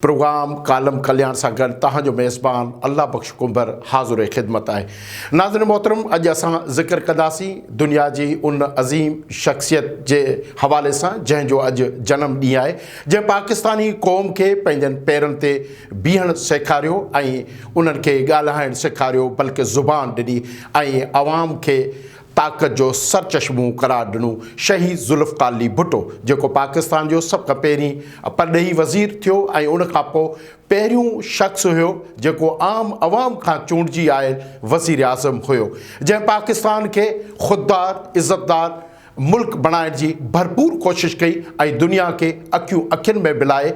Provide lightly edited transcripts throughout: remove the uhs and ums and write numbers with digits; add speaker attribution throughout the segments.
Speaker 1: Programme column ڪلياڻ سان گڏ توهان جو ميزبان الله بخش ڪنڀر حاضر خدمت آهي. ناظرين محترم اڄ اسان ذڪر ڪنداسين دنيا جي ان عظيم شخصيت جي حوالي سان جنهن جو اڄ جنم ڏينهن آهي جنهن پاڪستاني قوم کي پنهنجن پيرن تي بيهڻ سيکاريو ۽ انهن کي ڳالهائڻ سيکاريو بلڪه زبان ڏني ۽ عوام کي طاقت جو سرچشمو قرار ڏنو. شهيد ذوالفقار علي ڀٽو جيڪو پاڪستان جو سڀ کان پهرين پرڏيهي وزير ٿيو ۽ ان کان پوء پهريون شخص هيو جيڪو عام عوام کان چونڊجي آيل وزيراعظم هيو جنهن پاڪستان کي خوددار، عزتدار ملڪ بڻائڻ جي ڀرپور ڪوشش ڪئي ۽ دنيا کي اکيون اکين ۾ ملائي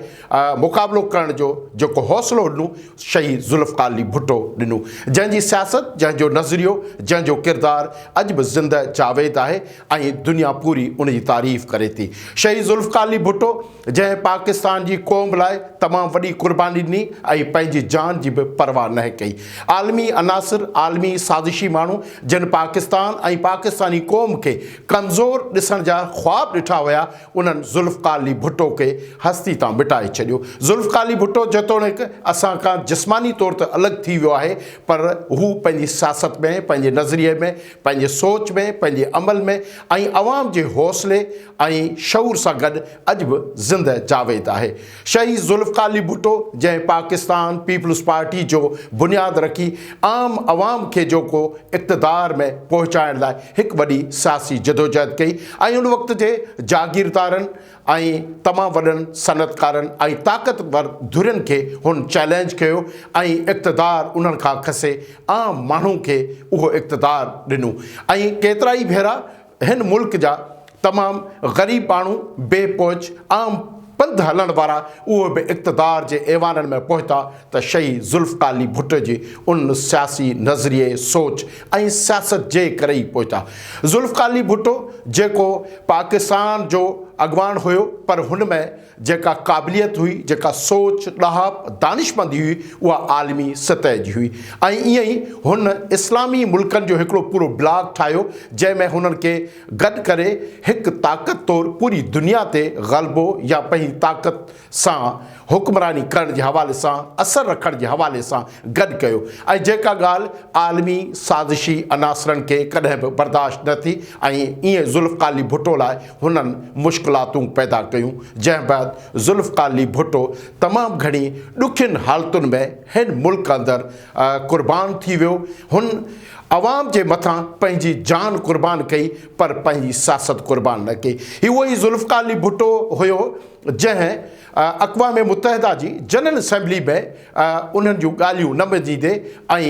Speaker 1: مقابلو ڪرڻ جو جيڪو حوصلو ڏنو شهيد ذوالفقار علي ڀٽو ڏنو، جنهن جي سياست، جنهن جو نظريو، جنهن جو ڪردار اڄ به زنده جاويد آهي ۽ دنيا پوري ان جي تعريف ڪري ٿي. شهيد ذوالفقار علي ڀٽو جنهن پاڪستان جي قوم لاء تمام وڏي قرباني ڏني ۽ پنهنجي جان جي به پرواهه نه ڪئي. عالمي عناصر، عالمي سازشي ماڻهو جن پاڪستان ۽ پاڪستاني قوم کي ڪمزور ڏسڻ جا خواب ڏٺا هيا، انهن ذوالفقار علي ڀٽو کي هستي تان مٽائي ڇڏيو. ذوالفقار علي ڀٽو جيتوڻيڪ اسان کان جسماني طور ته الڳ ٿي ويو آهي پر هو پنهنجي سياست ۾، پنهنجي نظريي ۾، پنهنجي سوچ ۾، پنهنجي عمل ۾ ۽ عوام جي حوصلي ۽ شعور سان گڏ اڄ به زنده جاويد آهي. شهيد ذوالفقار علي ڀٽو جنهن پاڪستان پيپلز پارٽي جو بنياد رکي عام عوام کي جوکو اقتدار ۾ پهچائڻ لاء هڪ وڏي سياسي جدوجهد ڪئي ۽ ان وقت جي جاگيردارن ۽ تمام وڏن صنعتڪارن ۽ طاقتور ڌرين کي هن چئلينج ڪيو ۽ اقتدار انهن کان کسي عام ماڻهو کي اهو اقتدار ڏنو ۽ ڪيترائي ڀيرا هن ملڪ جا تمام غريب ماڻهو، بي پهچ، عام پنڌ هلڻ وارا اهي به اقتدار جي ايوانن ۾ پهتا ته شهيد ذوالفقار علي ڀٽو جي ان سياسي نظريي، سوچ ۽ سياست جي ڪري ئي پهتا. ذوالفقار علي ڀٽو جيڪو پاڪستان جو اڳواڻ هيو پر هن ۾ جيڪا قابليت هئي، جيڪا سوچ، ڏاهپ، دانشمندي هئي، اها عالمي سطح جي هئي ۽ ائين ئي هن اسلامي ملڪن جو هڪڙو پورو بلاڪ ٺاهيو، جنهن ۾ هنن کي گڏ ڪري هڪ طاقت طور پوري دنيا تي غلبو يا پنهنجي طاقت سان حڪمراني ڪرڻ جي حوالي سان اثر رکڻ جي حوالي سان گڏ ڪيو ۽ جيڪا ڳالهه عالمي سازشي عناصرن کي ڪڏهن به برداشت نه ٿي ۽ ائين ذوالفقار علي ڀٽو لاء هنن مشڪلاتون پيدا ڪيون، جنهن بعد ذوالفقار علي ڀٽو تمام گهڻي ڏکين حالتن ۾ هن ملڪ اندر قربان ٿي ويو. هن عوام جي مٿان پنهنجي جان قربان ڪئي پر پنهنجي سياست قربان نه ڪئي. هي اهو ئي ذوالفقار علي ڀٽو هيو جنهن اقوام متحده جي جنرل اسيمبلي ۾ انهن جون ڳالهيون نه مڃيندي ۽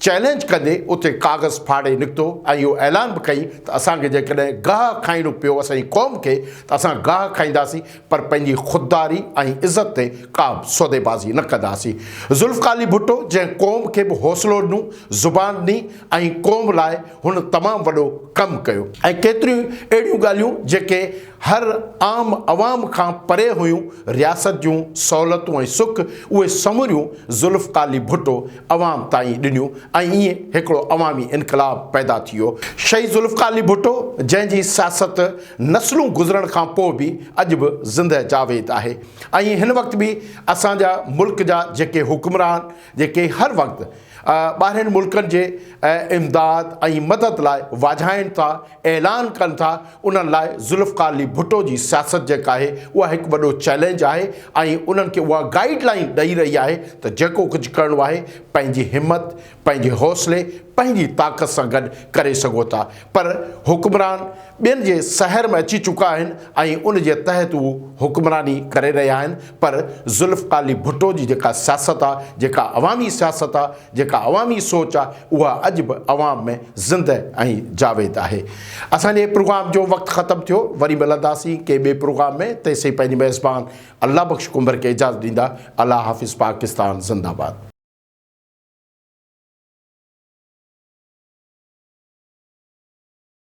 Speaker 1: چئلينج ڪندي اتي ڪاغذ ڦاڙي نڪتو ۽ اهو اعلان به ڪيائين ته اسان کي جيڪڏهن گاهه کائڻو پيو اسان جي قوم کي ته اسان گاهه کائينداسين پر پنهنجي خودداري ۽ عزت تي ڪا به سوديبازي نه ڪنداسين. ذوالفقار علي ڀٽو جنهن قوم کي به حوصلو ڏنو، زبان ڏني ۽ قوم لاء هن تمام وڏو ڪم ڪيو. ۽ ڪيتريون اهڙيون ڳالهيون جيڪي هر عام عوام کان پري هيون، رياست جون سهولتون ۽ سک اهي سموريون ذوالفقار علي ڀٽو عوام تائين ڏنيون ۽ ائين هڪڙو عوامي انقلاب پيدا ٿي ويو. شهيد ذوالفقار علي ڀٽو جنهن جي سياست نسلون گذرڻ کان پوء به اڄ به زنده جاويد آهي ۽ هن وقت به اسان جا ملڪ جا جيڪي حڪمران جيڪي هر وقت ٻاهرين ملڪن جي امداد ۽ مدد لاء واجهائين ٿا، اعلان ڪن ٿا، انهن لاء ذوالفقار علي ڀٽو جي سياست جيڪا آهي اها هڪ وڏو چئلينج آهي ۽ انهن کي اها گائيڊ لائين ڏئي رهي آهي ته جيڪو ڪجهه ڪرڻو آهي پنهنجي همت، پنهنجي حوصلي، پنهنجي طاقت سان گڏ ڪري سگهو ٿا پر حڪمران ٻين جي سحر ۾ اچي چڪا آهن ۽ ان جي تحت هو حڪمراني ڪري رهيا آهن پر ذوالفقار علي ڀٽو جي جيڪا سياست آ، جيڪا عوامي سياست آ، جيڪا عوامي سوچ آ اها اڄ به عوام ۾ زنده ۽ جاويد آهي. اسان جي پروگرام جو وقت ختم ٿيو وري ملنداسين ڪنهن ٻئي پروگرام ۾ تيسين پنهنجي ميزبان الله بخش ڪنڀر کي اجازت ڏيندا الله حافظ پاڪستان زنده باد.